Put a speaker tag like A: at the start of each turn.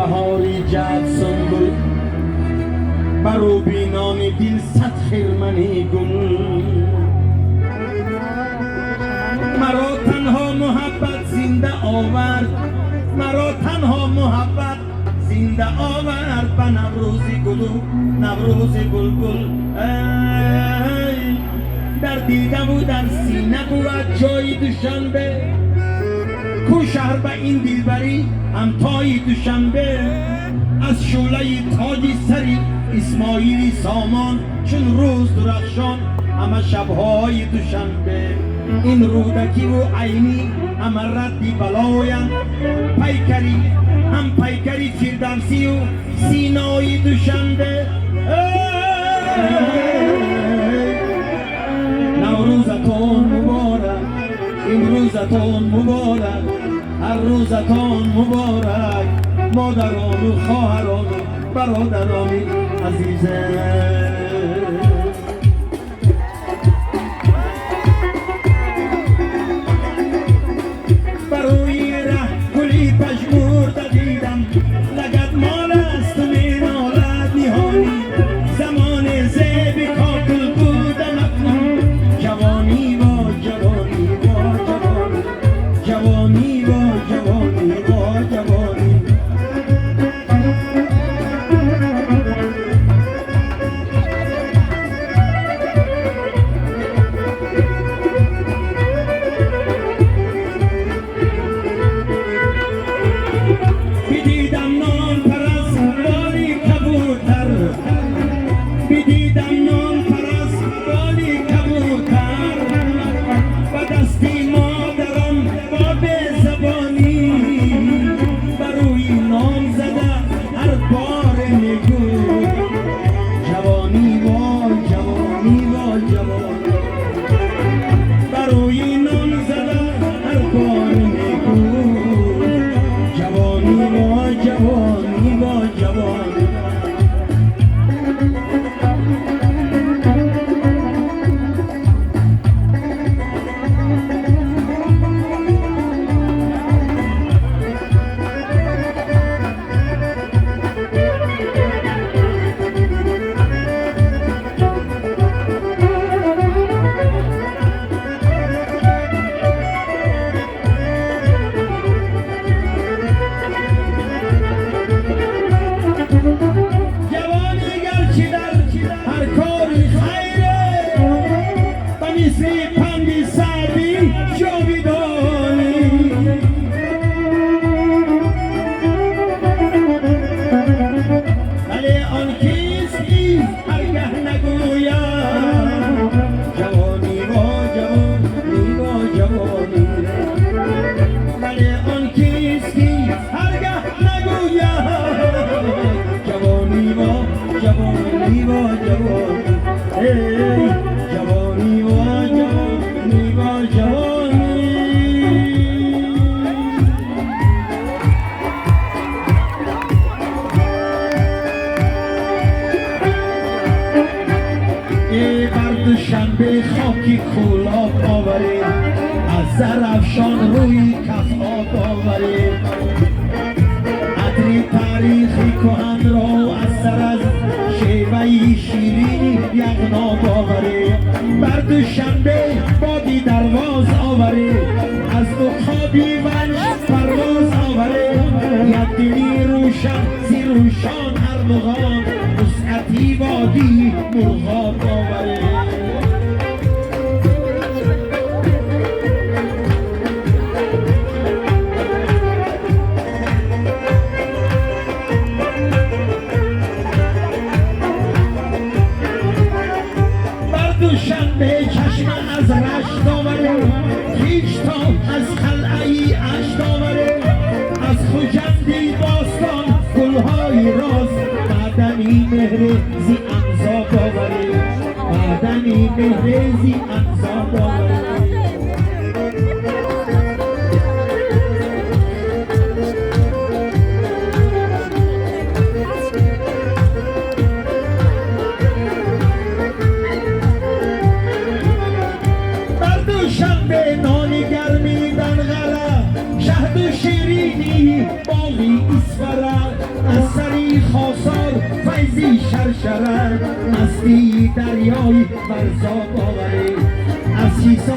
A: Навбаҳори ҷад сунбул, бару бинони дил сад хирмани гул. Маро танҳо муҳаббат зинда овард, маро танҳо муҳаббат зинда овард ба Наврӯзи гулу Наврӯзи булбул. Эй, дар дидаву дар сина буд ҷои Душанбе, ку шаҳр ба ин дилбарӣ ҳамтои Душанбе. Аз шӯълаи тоҷи сари Исмоили Сомон чун рӯз дурахшон ҳама шабҳои Душанбе. Ин Рӯдакиву Айнӣ ҳама радди балоянд, пайкари ҳам пайкари Фирдавсию Синои Душанбе. Наврӯзатон муборак, имрӯзатон муборак, ҳар рӯзатон муборак, модарону хоҳарону бародарони азизам. Барои раҳ гули пажмурда дидам, лагат мол асту менолад ниҳонӣ. Замоне зеби кокул будам, акнун ҷавонӣ во ҷавонӣ во ҷавонӣ, ҷавонӣ во ҷавонӣ во ҷавонӣ. Бидидам нон параз боли кабутар, бидидам нон параз боли кабутар, ба дасти модарам бо безабонӣ ба рӯи нон зада ҳар боре мегӯй ҷавонӣ вой ҷавонӣ вой ҷавонӣ, ба рӯи нон зада ҳар боре мегӯй ҷавонӣ вой ҷавонӣ вой ҷавонӣ. Ҷавонӣ гарчи дар ҳар кори хайре, ба мисли панди Саъдӣ ҷовидонӣ. Вале он кист ки ҳаргаҳ нагӯяд ҷавонӣ во ҷавонӣ во ҷавонӣ, вале он кист ки ҳаргаҳ нагӯяд ҷавонӣ во ҷавонӣ во ҷавонӣ. Эй, ҷавонӣ во ҷавонӣ во ҷавонӣ. Эй, бар Душанбе хоки Кӯлоб оваред, аз Зарафшон рӯи каф об оваред, атри таърихи кӯҳанро аз сар аз шеваи ширини Яғноб оваред, бар Душанбе боди дарвоз оваред, аз уқоби Ванҷ парвоз оваред, як дили рӯшан зи рӯшон армуғон, вусъати водии Мурғоб оваред. Бар Душанбе чашма аз Рашт оваред, хич то аз қалъаи Ашт оваред, аз Хуҷанди бостон гулҳои роз, маъдани меҳре зи Анзоб оваред, маъдани меҳре зи Анзоб оваред. Бар Душанбе нони гарми Данғара, шаҳду ширинии боғи Исфара. Сабзи шаршара, масти дарёи Варзоб оваре, аз Ҳисор.